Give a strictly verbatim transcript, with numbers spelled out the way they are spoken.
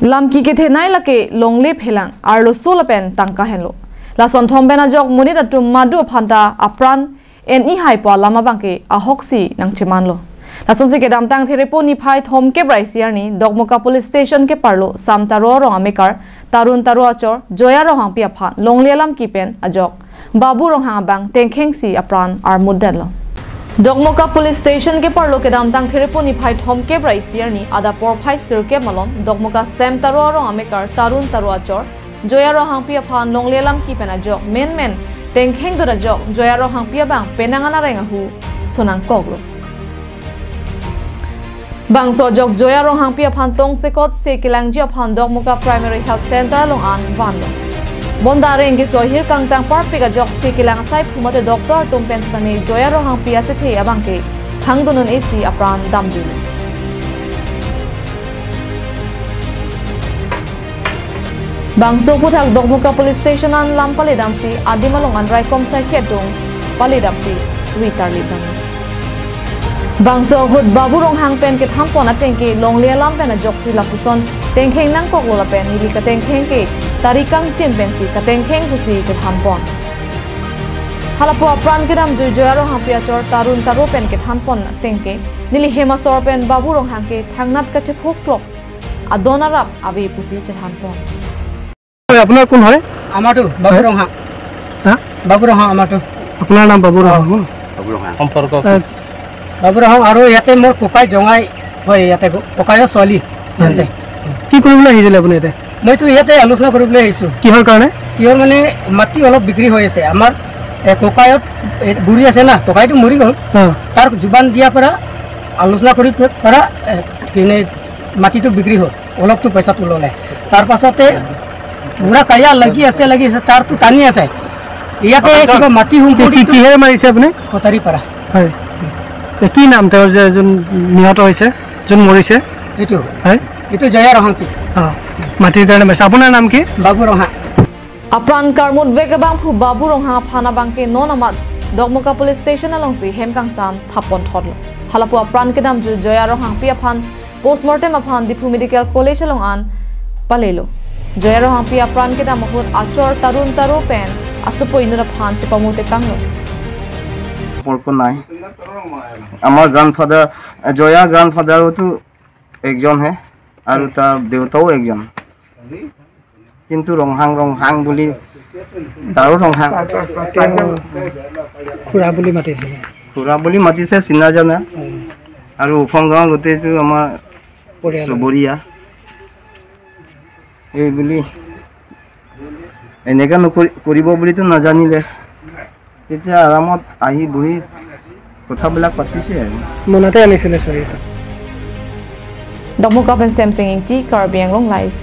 Lamki kethenei lake longle phelang, arloso lapen tangka henlo. Lason thom pen ajok monit atum madu aphanta apran en-i hai pu alam abangke ahoksi nangchemanlo. Lasonsi kedamtang Therepo niphai thomkep ra isi arni Dokmoka Police Station keparlo Sam Taro arong amekar Tarun Taro achor Joya Ronghangpi aphan longle lamki pen ajok Babu Ronghang abang tengkhengsi apran armut detlo. Dokmoka Police Station keparlo kedamtang Therepo niphai thomkep ra isi arni adap porphai sirkep malom Dokmoka Sam Taro arong amekar Tarun Taro achor Joya Ronghangpi aphan longle lamki pen ajok menmen tengkheng dot ajok Joya Ronghangpi abang penang an areng ahu sonangkoklo. Bangso ajok Joya Ronghangpi aphan tongsekot se kelangji aphan Dokmoka Primary Health Center along an vanlo. Bonta areng keso ahir kangtang parpik ajok se kelang asai phu mate doctor atum pen setame Joya Ronghangpi achethe abangke thangdun un-esi apran damjui. Bangso aphuthak Dokmoka Police Station an lam paledamsi adim along an raikom saikhi atum paledamsi ri tarlip dam. Bangso ahut Babu Ronghang pen kethanpon ateng ke longle alam pen ajoksi lapuson tengkheng nangkoklo lapen neli katengkheng ke tari kangchim pensi katengkheng pusi kethanpon. Halapu apran kedamjui Joya Ronghangpi achor Tarun Taro pen kethanpon ateng ke neli hem asor pen Babu Ronghang ke thangnat kachephoklok adon arap ave pusi chethanpon. হয়, আপোনাৰ কোন হয়? আমাৰতো বাবু হয়। ৰংহাং। হা? বাবু ৰংহাং আমাৰতো। আপোনাৰ নাম বাবু ৰংহাং ন? সম্পৰ্ক এ, বাবু ৰংহাং আৰু ইয়াতে মোৰ ককাই জঙাই হয়, ইয়াতে ক-, ককাইৰ ছোৱালী ইয়াতে। কি কৰিবলৈ আহিছিলে আপুনি ইয়াতে? মইতো ইয়াতে আলোচনা কৰিবলৈ আহিছোঁ। কিহৰ কাৰণে? কিহৰ মানে মাটি অলপ বিক্ৰী হৈ আছে। আমাৰ, এ, ককায়ত, এ, বুঢ়ী আছে না, ককাইটো মৰি গ'ল। অ। তাৰ জুবান দিয়াৰ পৰা আলোচনা কৰি পৰা, এ, কিনে মাটিটো বিক্ৰী হ'ল। অলপতো পইচাটো ল'লে। তাৰ পাছতে পুৰা কাজিয়া লাগি আছে, লাগি আছে, তাৰতো টানি আছে। ইয়াতে কিবা মাটি কি, কি, সম্পত্তিটো কিহেৰে মাৰিছে আপুনি? কটাৰী পাৰা। হয়। এ, কি নাম তেওঁৰ যে যোন নিহত হৈছে, যোন মৰিছে? এইটো। হয়। এইটো জয়া ৰংহাং। অ, মাটিৰ কাৰণে মাৰিছে। আপোনাৰ নাম কি? বাবু Ronghang. Apran karmut vek abangphu Babu Ronghang aphan abangke non amat Dokmoka Police Station alongsi hem kangsam thappon thotlo. Halapu apran kedamjui Joya Ronghangpi aphan postmortem aphan Diphu Medical College along an palelo. Joya Ronghangpi apran kedam ahut achor Tarun Taro pen asopo inut aphan chepamu tekanglo. সম্পৰ্ক নাই। আমাৰ গ্ৰাণ্ডফাদাৰ, জয়া গ্ৰাণ্ডফাদাৰতো একজন হে আৰু তাৰ দেউতাও একজন। কিন্তু ৰংহাং, ৰংহাং বুলি তাৰো ৰংহাং। তেওঁ খুৰা বুলি মাতিছিলে। খুৰা বুলি মাতিছে, চিনা জানা। উম। আৰু উফং গাঁও গোটেইটো আমাৰ পৰিয়াল। চুবুৰীয়া। এই বুলি এনেকা নকৰি-, কৰিব বুলিতো নাজানিলে। তেতিয়া আৰামত আহি বহি কথাবিলাক পাতিছে আৰু। মনতে আনিছিলে চৰিত্ৰ। Dokmoka pen Semsing Ingti, Karbi Anglong Live.